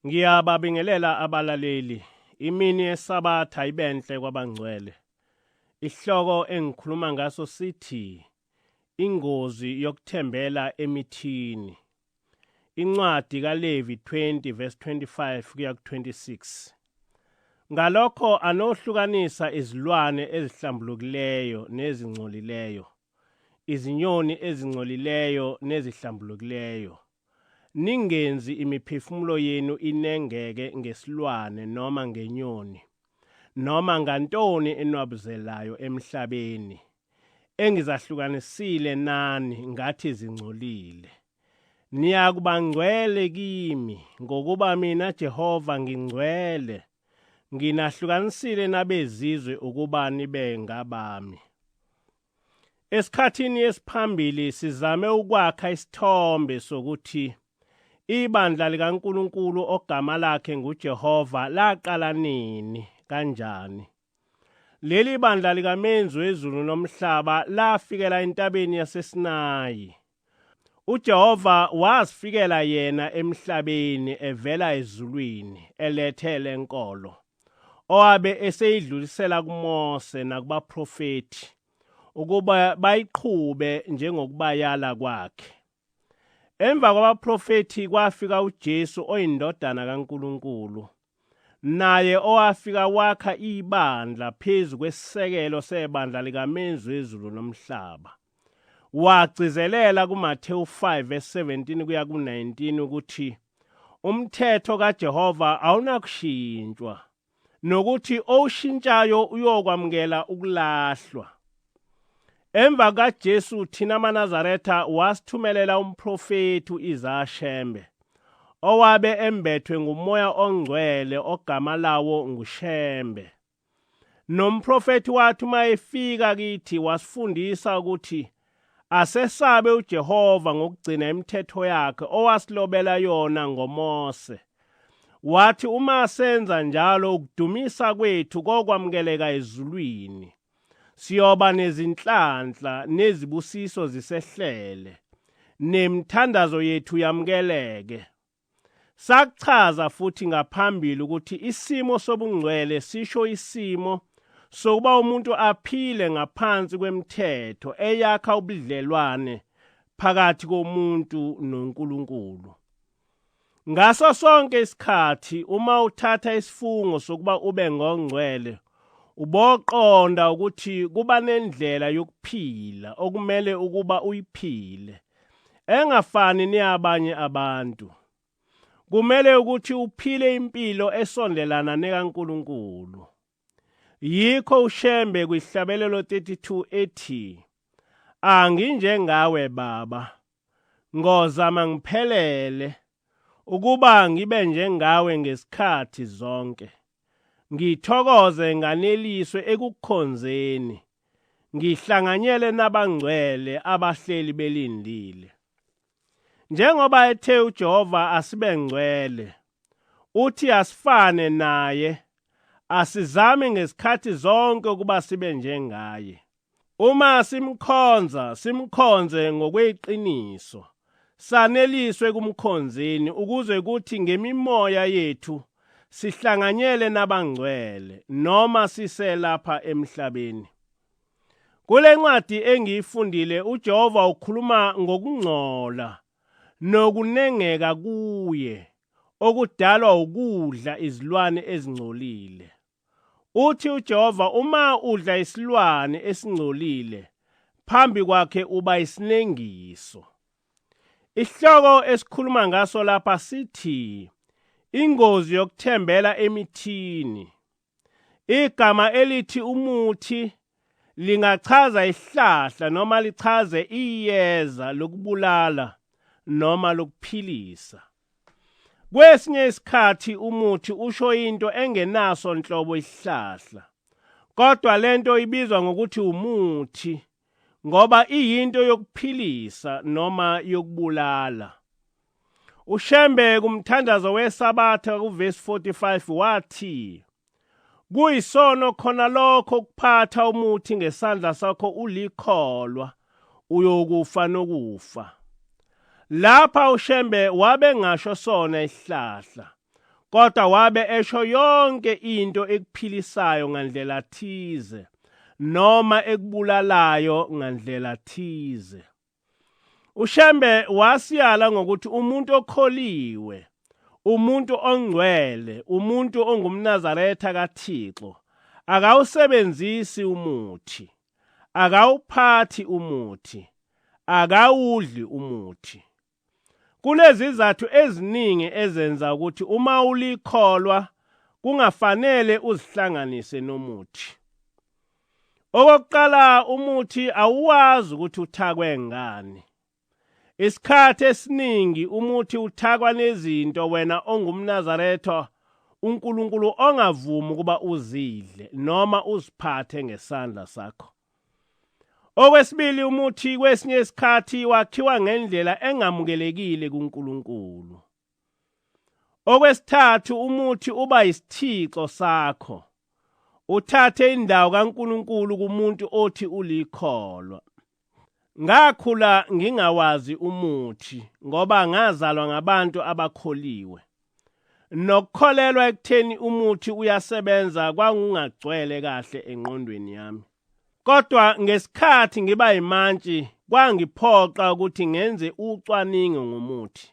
Ngiyababingelela abalaleli. Imini yeSabatha ibenhle kwabangcwele. Isihloko engikhuluma ngaso sithi ingozi yokuthembela emithini. Incwadi kaLevi 20 verse 25 kuya ku-26. Ngalokho anohlukanisa izilwane ezihlambulukileyo nezingcolileyo, izinyoni ezingcolileyo nezihlambulukileyo. Ningenzi imiphefumulo yenu inengeke ngesilwane noma ngenyoni, noma ngantoni enwabuzelayo emhlabeni, engizahlukanisile nani ngathi zingcolile. Niyakuba ngcwele kimi, ngokuba mina Jehova ngingcwele, nginahlukanisile nabezizwe ukuba nibe ngabami. Esikhathini esiphambili sizame ukwakha isithombe sokuthi ibandla likaNkulunkulu ogama lakhe nguJehova laqala nini kanjani. Leli bandla likaMenzi wezulu nomhlaba lafikela entabeni yaseSinayi. UJehova wazifikela yena emhlabeni evela ezulwini elethe lenkolo owabe eseyidlulisela kuMose nakubaprofeti ukuba bayiqhube njengokubayala kwakhe. Emva kwabaprofethi kwafika uJesu oyindodana kaNkulunkulu, naye owafika wakha ibandla phezu kwesisekelo sebandla likaMenzi wezulu nomhlaba. Wagcizelela kuMathewu 5 verse 17 kuya ku-19 ukuthi umthetho kaJehova awunakushintshwa nokuthi owushintshayo uyokwamukela ukulahlwa. Emva kaJesu thina maNazaretha wasithumelela umprofethi uIsaya Shembe owabe embethwe ngumoya ongcwele ogama lawo nguShembe. Nomprofethi wathi uma efika kithi wasifundisa ukuthi asesabe uJehova ngokugcina imithetho yakhe owasilobela yona ngoMose. Wathi uma senza njalo ukudumisa kwethu kokwamukeleka ezulwini. Siyoba nezinhlanhla nezibusiso zisehlele. Nemithandazo yethu yamukeleke. Sakuchaza futhi ngaphambili ukuthi isimo sobungcwele sisho isimo sokuba umuntu aphile ngaphansi kwemithetho eyakha ubudlelwane phakathi komuntu noNkulunkulu. Ngaso sonke isikhathi uma uthatha isifungo sokuba ube ngongcwele, uboqonda ukuthi kuba nendlela yokuphila okumele ukuba uyiphile engafani neyabanye abantu. Kumele ukuthi uphile impilo esondelana nekaNkulunkulu. Yikho uShembe kwihlabelelo 32 ethi Anginjengawe baba ngozama ngiphelele ukuba ngibe njengawe ngesikhathi zonke ngithokoze nganeliswe ekukukhonzeni ngihlanganyele nabangcwele abahleli belindile. Njengoba ethe uJehova asibe ngcwele, uthi asifane naye, asizame ngesikhathi zonke ukuba sibe njengaye. Uma simkhonza, simkhonze ngokweqiniso, saneliswe kumkhonzeni ukuze kuthi ngemimoya yethu sihlanganyele nabangcwele noma siselapha emhlabeni. Kule ncwadi engiyifundile uJehova ukhuluma ngokungcola nokunengeka kuye okudalwa ukudla izilwane ezingcolile. Uthi uJehova uma udla isilwane esingcolile phambi kwakhe uba isinengiso. Isihloko esikhuluma ngaso lapha sithi ingozi yokuthembela emithini. Igama elithi umuthi lingachaza isihlahla noma lichaze iyeza lokubulala noma lokuphilisa. Kwesinye isikhathi umuthi usho into engenaso nhlobo isihlahla. Kodwa lento ibizwa ngokuthi umuthi ngoba iyinto yokuphilisa noma yokubulala. UShembe kumthandazo weSabatha kuvesi 45 wathi Kuyisono khona lokho ukuphatha umuthi ngesandla sakho ulikholwa uyokufa nokufa. Lapha uShembe wabe ngasho sona isihlahla. Kodwa wabe esho yonke into ekuphilisayo ngandlela thize noma ekubulalayo ngandlela thize. UShembe wasiyala ngokuthi umuntu okholiwe, umuntu ongcwele, umuntu ongumNazaretha kaThixo akawusebenzisi umuthi, akawuphathi umuthi, akawudli umuthi. Kunezizathu eziningi ezenza ukuthi uma ulikholwa kungafanele uzihlanganise nomuthi. Okokuqala umuthi awuwazi ukuthi uthakwe ngani. Isikhathi esiningi umuthi uthakwa nezinto wena ongumNazaretha uNkulunkulu ongavumi ukuba uzidle noma uziphathe ngesandla sakho. Okwesibili umuthi kwesinye isikhathi wakhiwa ngendlela engamukelekile kuNkulunkulu. Okwesithathu umuthi uba isithixo sakho. Uthathe indawo kaNkulunkulu kumuntu othi ulikholwa. Ngakhula ngingawazi umuthi ngoba ngazalwa ngabantu abakholiwe. Nokukholelwa ekutheni umuthi uyasebenza kwangungagcwele kahle engqondweni yami. Kodwa ngesikhathi ngiba yimantshi kwangiphoqa ukuthi ngenze ucwaningo ngomuthi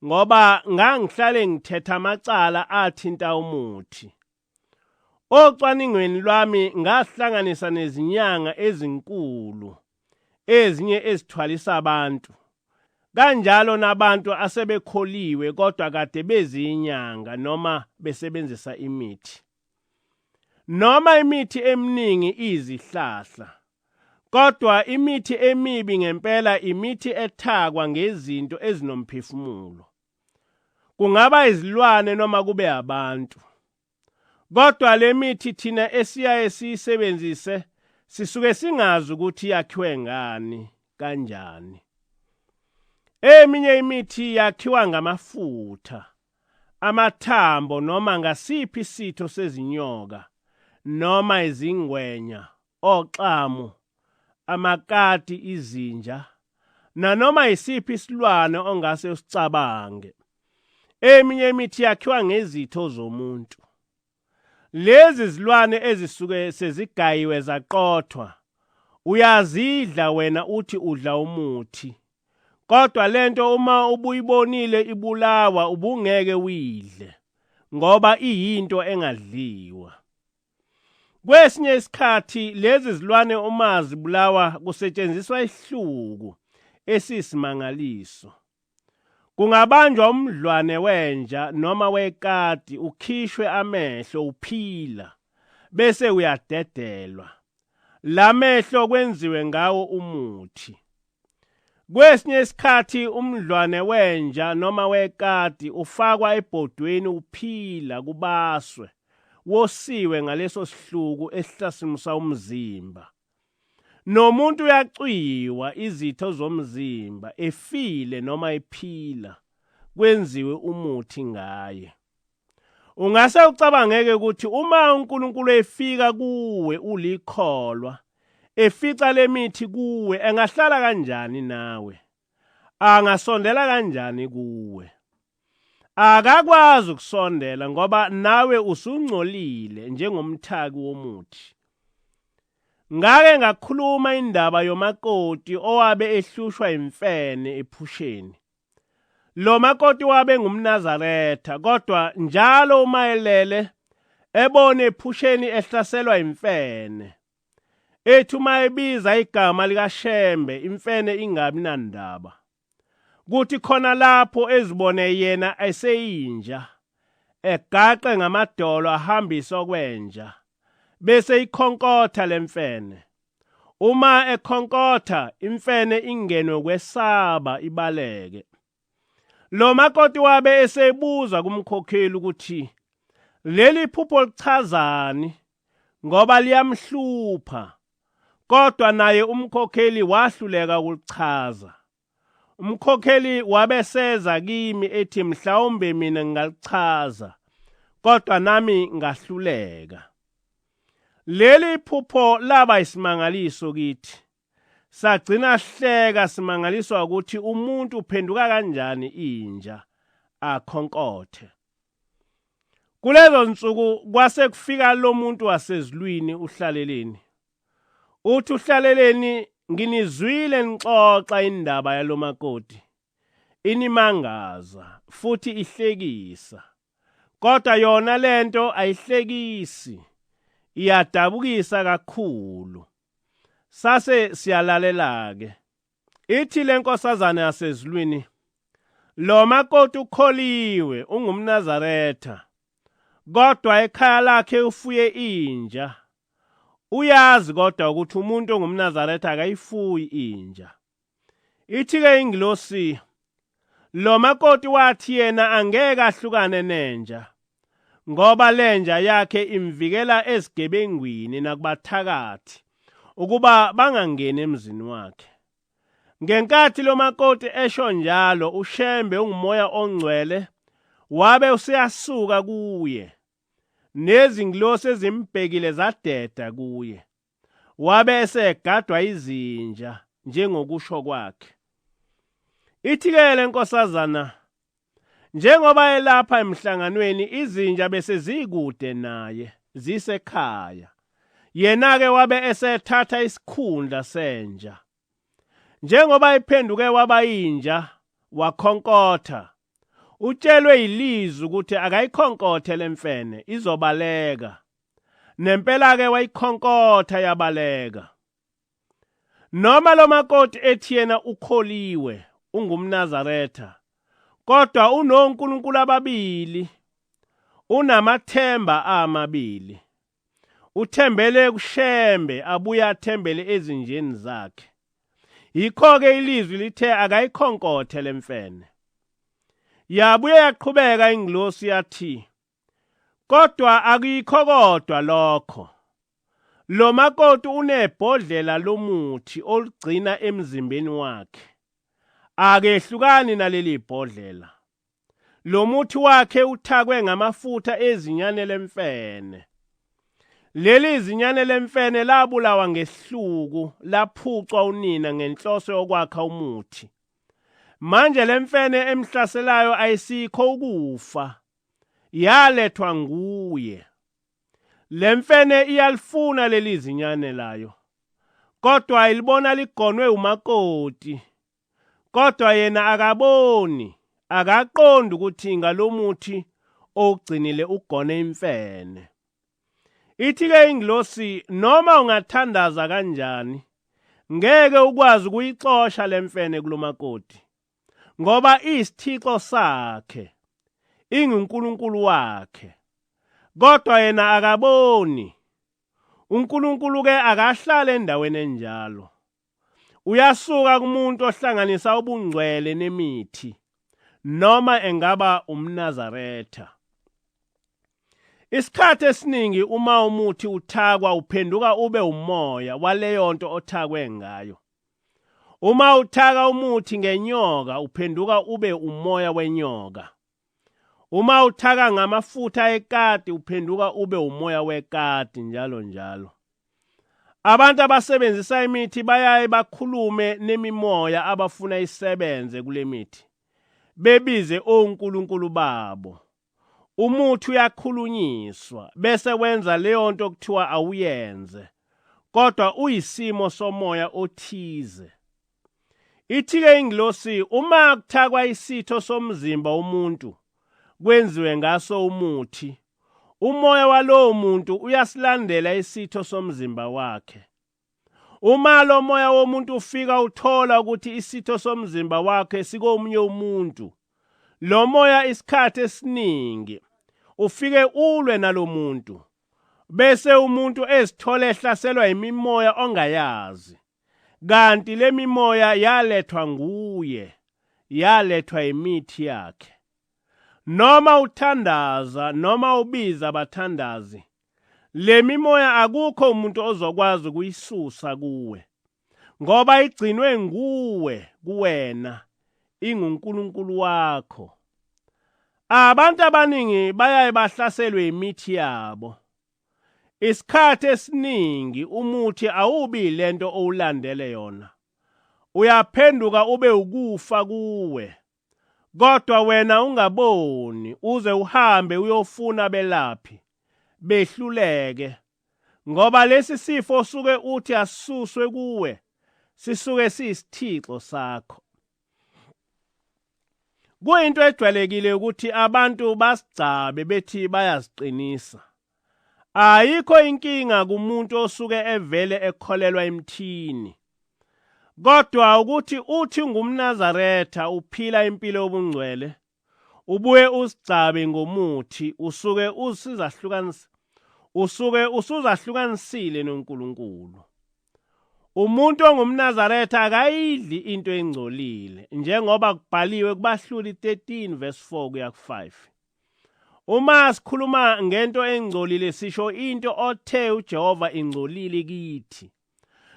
ngoba ngangihlale ngithetha amacala athinta umuthi. Ocwaningweni lwami ngahlanganisa nezinyanga ezinkulu ezinye ezithwalisa abantu kanjalo nabantu asebekholiwe kodwa kade bezinyanga noma besebenzisa imithi. Noma imithi eminingi iyizihlahla, kodwa imithi emibi ngempela imithi ethakwa ngezinto ezinomphefumulo. Kungaba izilwane noma kube abantu. Kodwa le mithi thina esiyaye siyisebenzise sisuke singazi ukuthi yakhiwe ngani kanjani. Eminye imithi yakhiwa ngamafutha, amathambo noma ngasiphi isitho sezinyoka noma izingwenya, oxamu, amakati, izinja nanoma isiphi isilwane ongase usicabange. Eminye imithi yakhiwa ngezitho zomuntu. Lezi zilwane ezisuke sezigayiwe zaqothwa uyazidla wena uthi udla umuthi. Kodwa lento uma ubuyibonile ibulawa ubungeke uyidle ngoba iyinto engadliwa. Kwesinye isikhathi lezi zilwane uma zibulawa kusetshenziswa isihluku esiyisimangaliso. Kungabanjwa umdlwane wenja noma wekati ukhishwe amehlo uphila bese uyadedelwa. La mehlo kwenziwe ngawo umuthi. Kwesinye isikhathi umdlwane wenja noma wekati ufakwa ebhodweni uphila kubaswe wosiwe ngaleso sihluku esihlasimisa umzimba. Nomuntu uyacwiwa izitho zomzimba efile noma ephila kwenziwe umuthi ngaye. Ungase ucabangeke ukuthi uma uNkulunkulu efika kuwe ulikholwa efica lemithi kuwe engahlala kanjani nawe? Angasondela kanjani kuwe? Akakwazi ukusondela ngoba nawe usungcolile njengomthaki womuthi. Ngake ngakhuluma indaba yomakoti owabe ehlushwa imfene ephusheni. Lo makoti wabe ngumNazaretha kodwa njalo uma elele ebone ephusheni ehlaselwa imfene. Ethi uma ebiza igama likaShembe imfene ingabi nandaba. Kuthi khona lapho ezibone yena eseyinja egaqe ngamadolo ahambise okwenja bese ikhonkotha lemfene. Uma ekhonkotha imfene ingenwe ukwesaba ibaleke. Lo makoti wabe esebuza kumkhokheli ukuthi leli phupho lichazani ngoba liyamhlupha kodwa naye umkhokheli wahluleka ukulichaza. Umkhokheli wabeseza kimi ethi mhlawumbe mina ngingalichaza kodwa nami ngahluleka. Leli phupho laba isimangaliso kithi. Sagcina sihleka simangaliswa ukuthi umuntu uphenduka kanjani inja akhonkothe. Kulezo nsuku kwase kufika lo muntu wasezulwini uHlaleleni. Uthi uHlaleleni, nginizwile nixoxa indaba yalomakoti. Inimangaza futhi ihlekisa. Kodwa yona lento ayihlekisi, iyadabukisa kakhulu. Sase siyalalela ke. Ithi lenkosazana yasezulwini, lo makoti ukholiwe ungumNazaretha, kodwa ekhaya lakhe ufuye inja. Uyazi kodwa ukuthi umuntu ongumNazaretha akayifuyi inja. Ithi ke ingilosi, lo makoti wathi yena angeke ahlukane nenja, ngoba lenja yakhe imvikela ezigebengwini nakubathakathi ukuba bangangeni emzini wakhe. Ngenkathi lo makoti esho njalo, uShembe ungumoya ongcwele wabe useyasuka kuye, nezingilosi ezimbhekile zadeda kuye. Wabe esegadwa izinja njengokusho kwakhe. Ithi ke lenkosazana, njengoba elapha emhlanganweni izinja bese zikude naye, zisekhaya. Yena ke wabe esethatha isikhundla senja. Njengoba ephenduke waba inja, wakhonkotha. Utshelwe yilizwi ukuthi akayikhonkothe lemfene, izobaleka. Nempela ke wayikhonkotha yabaleka. Noma lo makoti ethi yena ukholiwe ungumNazaretha, kodwa unonkulunkulu ababili, unamathemba amabili. Uthembele kuShembe abuye athembele ezinjeni zakhe. Yikho ke ilizwi lithe akayikhonkothe lemfene. Yabuye yaqhubeka ingilosi yathi, kodwa akuyikho kodwa lokho. Lo makoti unebhodlela lomuthi olugcina emzimbeni wakhe. Akehlukani naleli bhodlela. Lo muthi wakhe uthakwe ngamafutha ezinyane lemfene. Leli zinyane lemfene labulawa ngesihluku, laphucwa unina ngenhloso yokwakha umuthi. Manje lemfene emhlaselayo ayisikho ukufa, yalethwa nguye. Lemfene iyalifuna leli zinyane layo, kodwa ilibona ligonwe umakoti. Kodwa yena akaboni, akaqondi ukuthi ngalomuthi owugcinile ugone imfene. Ithi ke ingilosi, noma ungathandaza kanjani, ngeke ukwazi ukuyixosha lemfene kulomakoti, ngoba isithixo sakhe, inguNkulunkulu wakhe. Kodwa yena akaboni. uNkulunkulu ke akahlale endaweni enjalo. Uyasuka kumuntu ohlanganisa ubungcwele nemithi, noma engaba umNazaretha. Isikhathi esiningi uma umuthi uthakwa uphenduka ube umoya waleyonto othakwe ngayo. Uma uthaka umuthi ngenyoka uphenduka ube umoya wenyoka. Uma uthaka ngamafutha ekati uphenduka ube umoya wekati, njalo njalo. Abantu abasebenzisa imithi bayaye bakhulume nemimoya abafuna isebenze kule mithi, bebize onkulunkulu babo. Umuthi uyakhulunyiswa bese wenza leyo nto okuthiwa awuyenze, kodwa uyisimo somoya othize. Ithi ke ingilosi, uma kuthakwa isitho somzimba womuntu kwenziwe ngaso umuthi, umoya walowo muntu uyasilandela isitho somzimba wakhe. Uma lo moya womuntu ufika uthola ukuthi isitho somzimba wakhe sikomunye umuntu, lo moya isikhathi esiningi ufike ulwe nalomuntu, bese umuntu ezithola ehlaselwa imimoya ongayazi. Kanti le mimoya yalethwa nguye, yalethwa imithi yakhe. Noma uthandaza noma ubiza abathandazi, le mimoya akukho umuntu ozokwazi ukuyisusa kuwe, ngoba igcinwe nguwe kuwena, inguNkulunkulu wakho. Abantu abaningi bayaye bahlaselwe imithi yabo. Isikhathi esiningi umuthi awubi lento owulandele yona, uyaphenduka ube ukufa kuwe. Kodwa wena ungaboni uze uhambe uyofuna belaphi behluleke, ngoba lesi sifo osuke uthi asisuswe kuwe sisuke siyisithixo sakho. Kuyinto ejwayelekile ukuthi abantu basigcabe bethi bayaziqinisa. Ayikho inkinga kumuntu osuke evele ekholelwa emthini. Kodwa ukuthi uthi ungumNazaretha uphila impilo yobungcwele, ubuye usigcabe ngomuthi, usuke usizahlukanisa, usuke usuzahlukanisile noNkulunkulu. Umuntu ongumNazaretha akayidli into engcolile, njengoba kubhaliwe kuBahluli 13 verse 4 kuya ku-5. Uma sikhuluma ngento engcolile sisho into othe uJehova ingcolile kithi.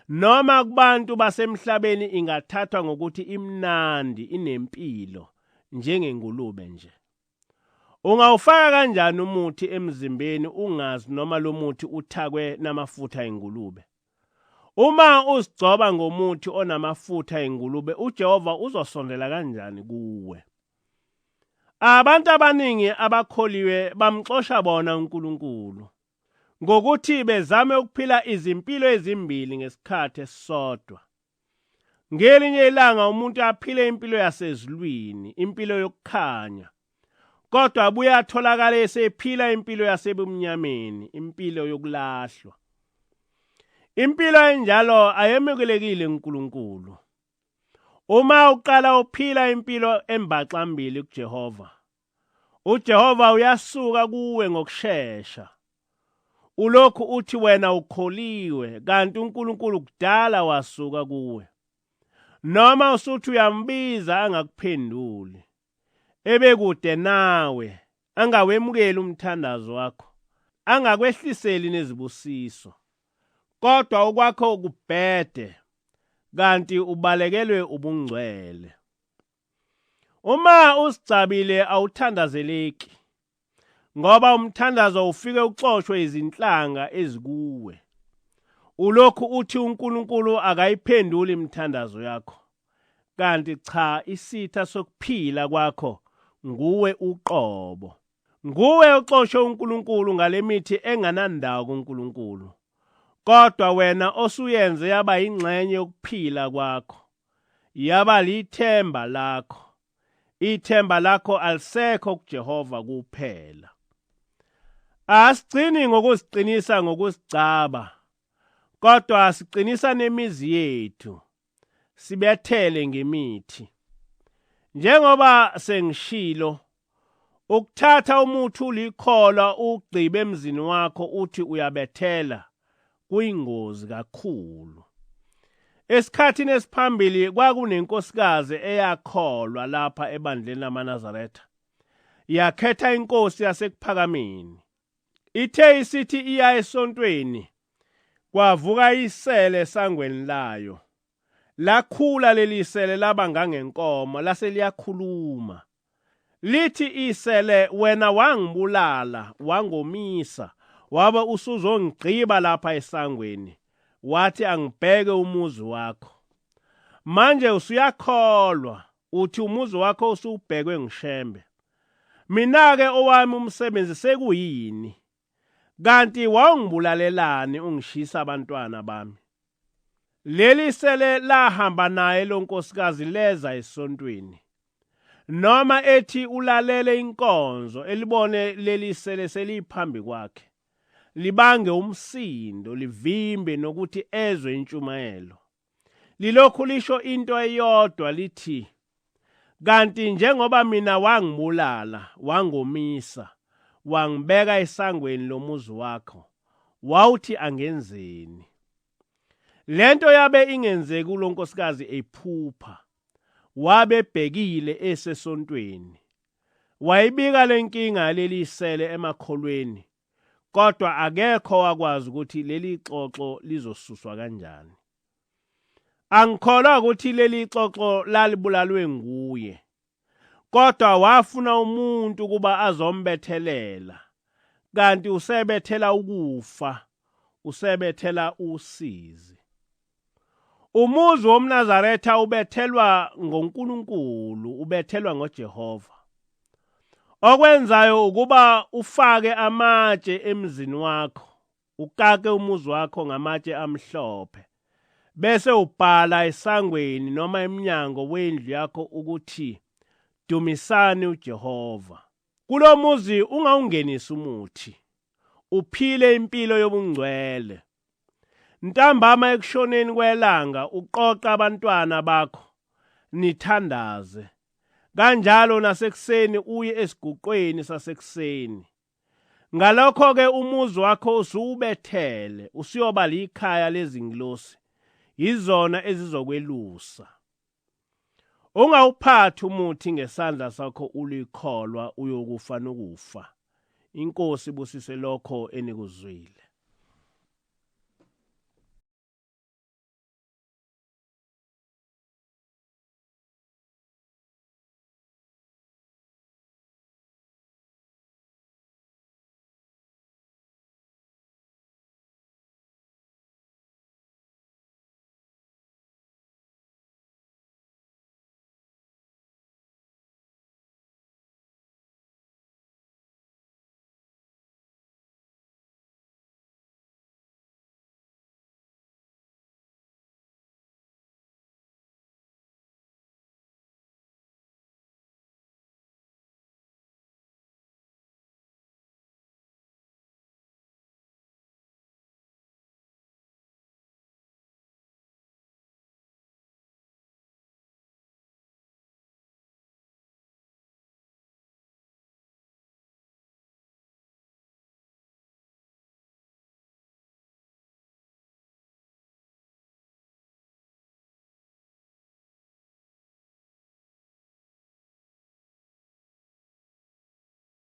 Noma kubantu basemhlabeni ingathathwa ngokuthi imnandi, inempilo njengengulube nje. Ungawufaka kanjani umuthi emzimbeni ungazi noma lo muthi uthakwe namafutha engulube? Uma uzigcoba ngomuthi onamafutha engulube, uJehova uzosondela kanjani kuwe? Abantu abaningi abakholiwe bamxosha bona uNkulunkulu ngokuthi bezame ukuphila izimpilo ezimbili ngesikhathi esisodwa. Ngelinye ilanga umuntu aphile impilo yasezulwini, impilo yokukhanya, kodwa abuye atholakale esephila impilo yasebumnyameni, impilo yokulahlwa. Impilo enjalo ayemukelekile kuNkulunkulu. Uma uqala uphila impilo embaxambili kuJehova, uJehova uyasuka kuwe ngokushesha. Ulokhu uthi wena ukholiwe, kanti uNkulunkulu kudala wasuka kuwe. Noma usuthi uyambiza angakuphenduli, ebekude nawe, angawemukeli umthandazo wakho, angakwehliseli nezibusiso. Kodwa okwakho kubhede, kanti ubalekelwe ubungcwele. Uma usigcabile awuthandazeleki, ngoba umthandazo ufike uxoshwe izinhlanga ezikuwe. Ulokhu uthi uNkulunkulu akayiphenduli imithandazo yakho, kanti cha, isitha sokuphila kwakho nguwe uqobo. Nguwe oxoshe uNkulunkulu ngalemithi enganandawo kuNkulunkulu, kodwa wena osuyenze yaba ingxenye yokuphila kwakho, yaba lithemba lakho. Ithemba lakho alisekho kuJehova kuphela. Asigcini ngokuziqinisa ngokusigcaba, kodwa siqinisa nemizi yethu, sibethele ngemithi. Njengoba sengishilo, ukuthatha umuthi ulikholwa ugqibe emzini wakho uthi uyabethela kuyingozi kakhulu. Esikhathini esiphambili kwakunenkosikazi eyakholwa lapha ebandleni lamaNazaretha. Yakhetha inkosi yaseKuphakameni. Ithe isithi iya esontweni, kwavuka isele esangweni layo. Lakhula leli sele laba ngangenkomo, lase liyakhuluma. Lithi isele, wena wangibulala, wangomisa, wabe usuzongigqiba lapha esangweni, wathi angibheke umuzi wakho. Manje usuyakholwa, uthi umuzi wakho usubhekwe nguShembe. Mina-ke owami umsebenzi sekuyini? Kanti wawungibulalelani ungishisa abantwana bami? Leli sele lahamba naye lo nkosikazi leza esontweni. Noma ethi ulalele inkonzo, elibone leli sele seliphambi kwakhe, libange umsindo, livimbe nokuthi ezwe intshumayelo. Lilokhu lisho into eyodwa lithi, kanti njengoba mina wangibulala, wangomisa, wangibeka esangweni lomuzi wakho, wawuthi angenzeni? Lento yabe ingenzeki kulo nkosikazi ephupha, wabe ebhekile esesontweni. Wayibika lenkinga yaleli sele emakholweni, kodwa akekho wakwazi ukuthi leli xoxo lizosuswa kanjani. Angikholwa ukuthi leli xoxo lalibulalwe nguye, kodwa wafuna umuntu ukuba azombethelela, kanti usebethela ukufa, usebethela usizi. Umuzi womNazaretha ubethelwa ngoNkulunkulu, ubethelwa ngoJehova. Okwenzayo ukuba ufake amatshe emzini wakho, ukake umuzi wakho ngamatshe amhlophe, bese ubhala esangweni noma emnyango wendlu yakho ukuthi dumisani uJehova. Kulomuzi ungawungenisi umuthi, uphile impilo yobungcwele. Ntambama ekushoneni kwelanga uqoqa abantwana bakho nithandaze. Kanjalo nasekuseni uye esiguqweni sasekuseni. Ngalokho-ke umuzi wakho usuwubethele, usuyoba likhaya lezingilosi, yizona ezizokwelusa. Ungawuphathi umuthi ngesandla sakho ulikholwa uyokufa nokufa. Inkosi ibusise lokho enikuzwile.